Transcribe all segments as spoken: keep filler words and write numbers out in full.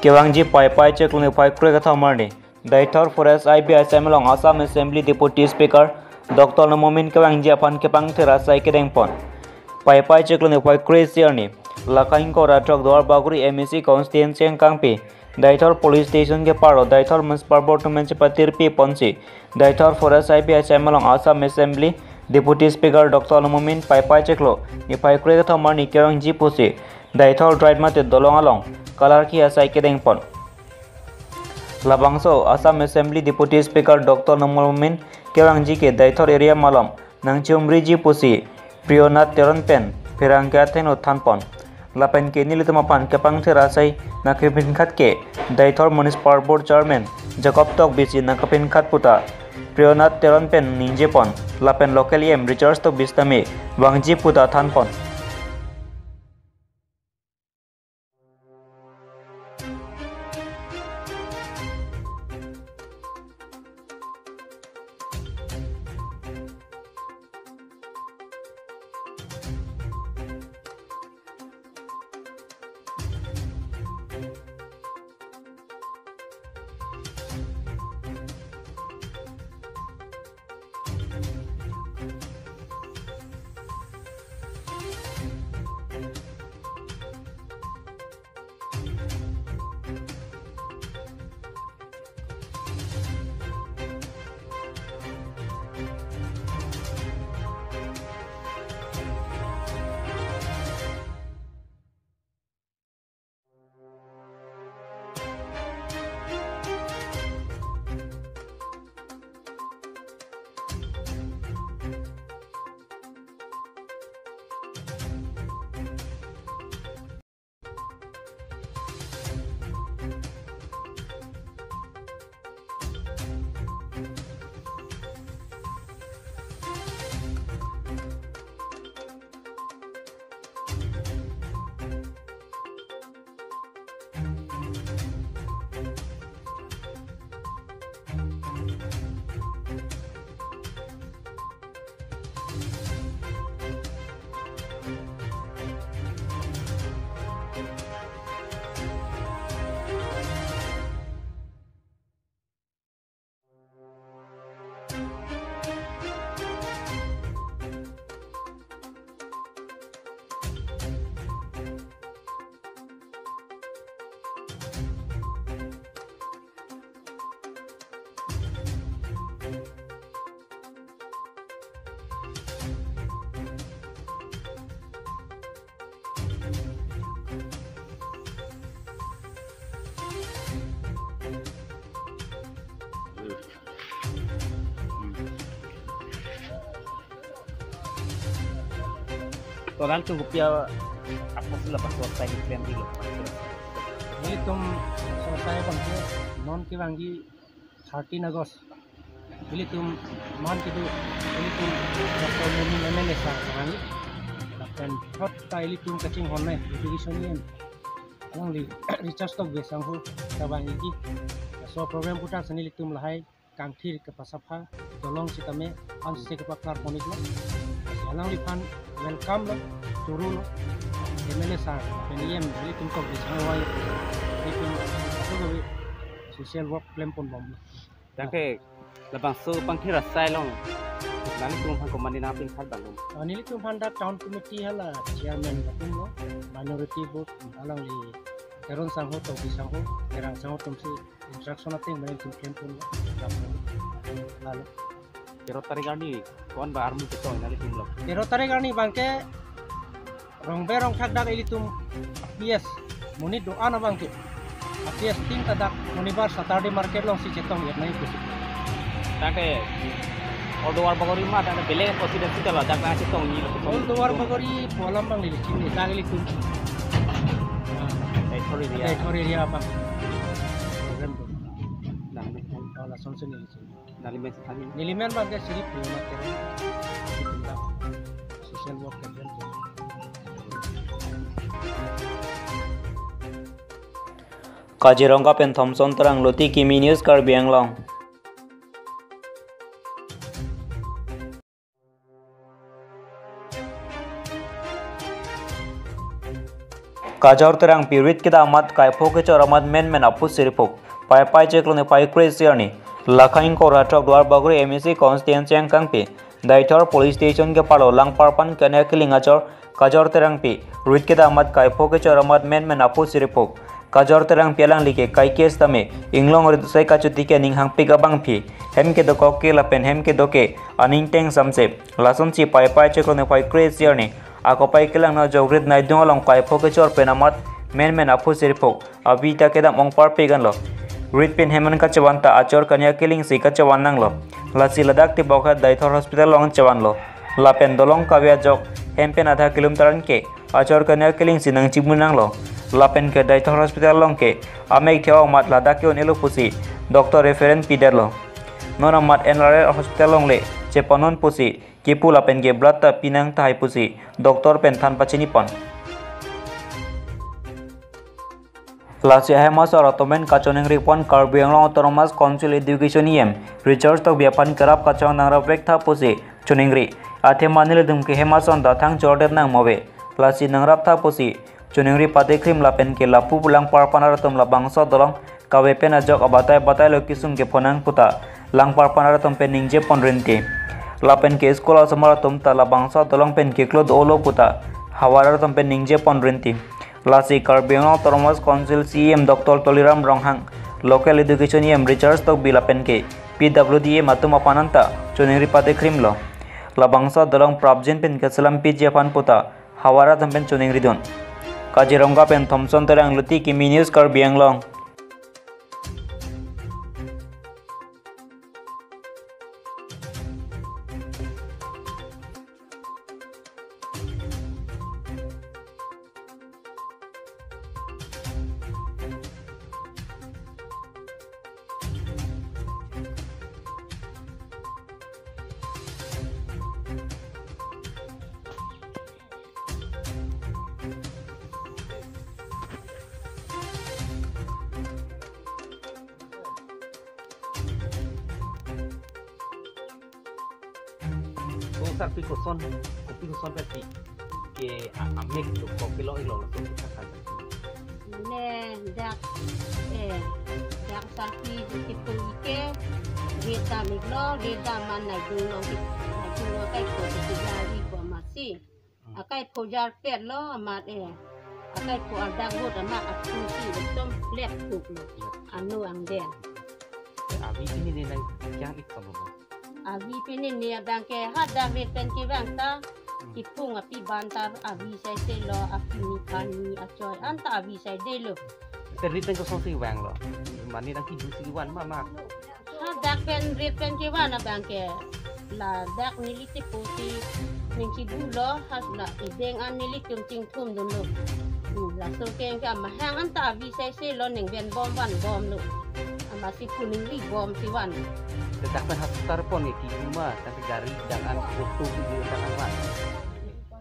Kevangji Paipai chiklo niphai kre kethom arni Deithor Forest I B I C M along Assam Assembly Deputy Speaker Doctor Numal Momin kevangji aphan kepangthir asai kedengpon. Paipai chiklo niphai kre isi arni, lake ingkoi ra throk Duarbagori M A C constituency angkangpi Deithor Police Station keparo Deithor Municipal Board amen chepatirpi ponsi Deithor Forest I B I C M along Assam Assembly Deputy Speaker Doctor Numal Momin Paipai chiklo niphai kre kethom arni kevangji pusi Deithor Drive mate Dolong along kalarki asai kedengpon. Labangso Assam Assembly Deputy Speaker Doctor Numal Momin kevangji ke Deithor area malom nangchumriji pusi Priyanath Teron pen pherangke athengno thanpon. Lapen ke nelitum aphan kepangthir asai nangkepinkhat ke Deithor Municipal Board Chairman Jacob Tokbi si nangkepinkhat puta Priyanath Teron pen ningjepon. Lapen local E M Richard Tokbi sitame vangji puta thanpon. Total tu rupiah apa sih lepas waktu ini plan di lepas. Nelitum selesai bangke non kevangji thirteen August. Ilitum man kedo, ilitum Doctor Momin M L A sir kevangji. Lapen thot ta ilitum kachinghon nai, education yen. Alangli Richard Tokbi sangho kevangji. So program putar seni ilitum lahai kangthir kepasapha Dolong sitame ansi kepaklar pon-iklo. Alangliphan welcome lo, turu lo. M L A sir, pen E M, ilitum Tokbi sangho, ilitum social work plan ponbomlo. Tangke labangso pangthir asai along nanglitum aphan komatne nangpinkhat abang lo? Ah, nelitum aphan dak town committee hala chairman atum lo, minority vote, alangli Teron sangho, Tokbi sangho, Terang sangho atumsi instruction ateng nelitum klem ponlo. Lalo. Tero tarik arni ko-an ba armu chetong nanglitum lo? Tero tarik arni bangke rongbe rongthak dak ilitum P S monit do-an abangke. P S tin ta dak Shonibar Saturday market alongsi chetong-et nai pusi. Tangke Old Duarbagori ma tangke belek constituency ta lo, dak nangchetongji lo? Old Duarbagori pu alam abang neli chini, dak ilitum. Deithor area. Deithor area abang. Program tu. Nang, oh, lasonsi neli chini. Nangli men si thangi. Neli men abangke Sri Priyanath Teron. Ilitum dak social work program tu. Kaziranga pen Thompson Terang, Loti Kimi News, Karbi Anglong. Kajor Terangpi rit kedam amat kaipho kechor amat menmen aphu siripuk. Paipai chiklo niphai kre-isi arni. Lakha ingkoi ra throk Duarbagori M A C constituency angkangpi Deithor police station keparlo Langparpan kania kiling achor Kajor Terangpi rit kedam amat kaipho kechor amat menmen aphu siripuk. Kajor Terangpi alangli ke kai case tame inglong rit sai kachuti ke ning hangpik abangpi hem kedokok ke lapen hem kedo ke aning teng samse. Lasonsi paipai chiklo niphai kre-isi arni akopai kelang ajok rit naidung along kaipho kechor pen amat menmen aphu siripuk. Avi ta kedam ongparpik anlo. Rit pen hem an kachevan ta achor kania kilingsi kachevan nanglo. Lasi ladak tibok ha Deithor hospital along chevanlo. Lapen dolong kave ajok hem pen adha kilometer an ke achor kania kilingsi nangchimu nanglo. Lapen ke Deithor hospital along ke amek thia amat ladak ke un-elo pusi doctor reference pidetlo. Non amat N R L hospital along le chepanon pusi kipu lapen ke blood ta pinang tahai pusi doctor pen than pachini pon. Lasi ahem asor atum pen kachoningri pon Karbi Anglong Autonomous Council Education E M Richard Tokbi aphan kerap kachong nangrap vek tha pusi choningri. Athema nelitum ke hem ason ta thang chordet nang move. Lasi nangrap tha pusi choningri patikrim lapen ke lapu Langparpan arat atum labangso dolong kave pen ajok abatai batai lo kesung kepho nang puta Langparpan arat atum pen ningje pon rinti. Lapen ke school asomar atum ta labangso dolong pen keklo do-olo puta havar arat atum pen ningje pon rinti. Lasi Karbi Anglong Autonomous Council C E M Doctor Tuliram Ronghang, Local Education E M Richard Tokbi lapen ke P W D E M atum aphan anta choningri patikrimlo. Labangso dolong prapjin pen keselam piji aphan puta havar atum pen choningri dun. Kaziranga pen Thompson Terang, Luti Kimi News, Karbi Anglong. Ko sarpi koson, kopi koson peti ke a-, amek dokok kelo ilo laso kita kan. Ne dak, eh, dak sarpi di kipu ike, reta miklo, reta man naidung long ki, naidung long kaipho di jari ko masi. Hmm. Akaipho jarpet lo amat, eh. Akaipho ardak got amat aphungsi ekdom plek puk lo. Plek. Anu angden. Eh, avi pini ne nang kyang ik sabo. Avi pini ne abang ke hadak rit pen kevang ta. Hmm. Kipung api ban ta avi saise lo, api ni pani achoi anta avi saide lo. Te rit pen kosonsi vanglo. Mane nang kidu si van ma ma. Hadak pen rit pen kevan abang ke ladak neli tipu si ning kidu lo, ha la ideng an nelitum chingthum dunlo. Hmm, laso ke ke amahang anta avi saise lo, ning ven bom van bom lo. Amatsi puningri bomsi van. Te dak pen hospital pon ne kidu ma, tangte gari dak an auto kidu dak an van.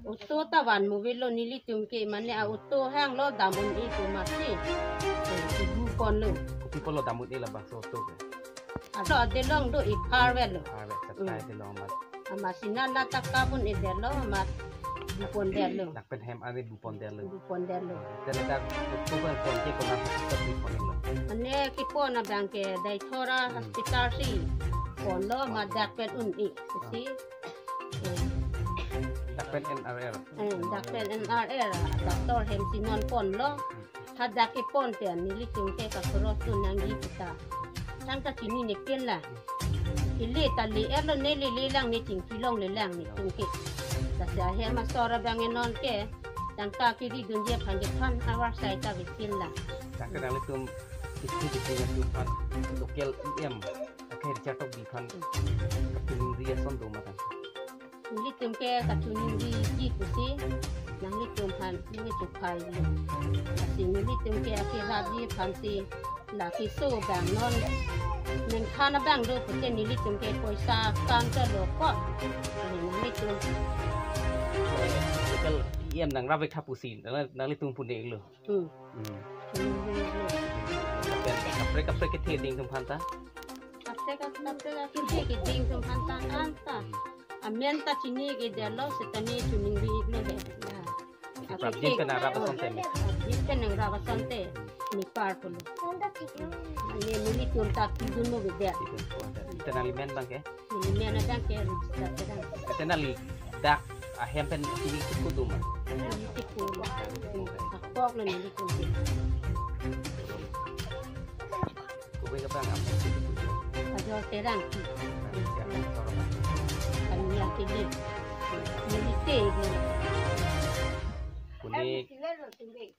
Auto ta van move lo nelitum ke, mane a auto hanglo dam un-e pu masi. Eh, kidu ponlo. Kopi pulo dam un-e labangso auto ke? Ado adelong do iphar vet lo. Iphar vet, chatai, hmm, adelong amat. Amatsi nana ta kabun-edetlo, amat bupondetlo. Dak pen hem ave bupondetlo. Bupondetlo. Te ladak auto pen pon ke konat hospital pi ponlo? Ane kipon abang ke Deithor, hmm, hospital si ponlo, amat dak pen un-e. Si. Dak pen N R L. Eh, dak pen N R L, doctor hem si non ponlo. Hadak kepon pen nelitum ke ka cross tu nangji kita. Tangka chinine pen la. Kele ta le-etlo, ne lele lang, ne chingki longle lang netum ke. Lasi ahem asor abang non ke tangka kiri dunji aphan ke than avarsai ta vekpin la. Tangka nanglitum isi di isi netum aphan local E M. Oke, Richard Tokbi aphan kachiningri ason do ma tang? Nelitum ke kachiningri ji pusi, nanglitum aphan ningje chuphai lo. Lasi nelitum ke akirap ji aphan si, la keso abang non ningthan abang do pute nelitum ke poisa kan ta lo ko. Lasi nanglitum. Local E M nangrap vek tha pusi, nang, nanglitum pune lo. Hmm. Hmm. Chiningri lo. Lapen kaprek kaprek kethe ding atum aphan ta? Kaprek kaprek kethe keding atum aphan ta anta. Hmm. Amen ta chini kedetlo, seta ne chiningri lo he. Ya. Prapjin pen arap asonte me. Prapjin pen arap asonte. Nepar pulo. Ne nelitum ta kidun mo beda. Itu nanglimen abang ke? Nelimen abang ke, register abang. Ante nangli dak ahem pen TV kepu do ma? TV kepu. Akok lo nelitum. Kove ke abang amen? Kajol Terang. Kami yang pilih. Milite. Kuning. Kuning.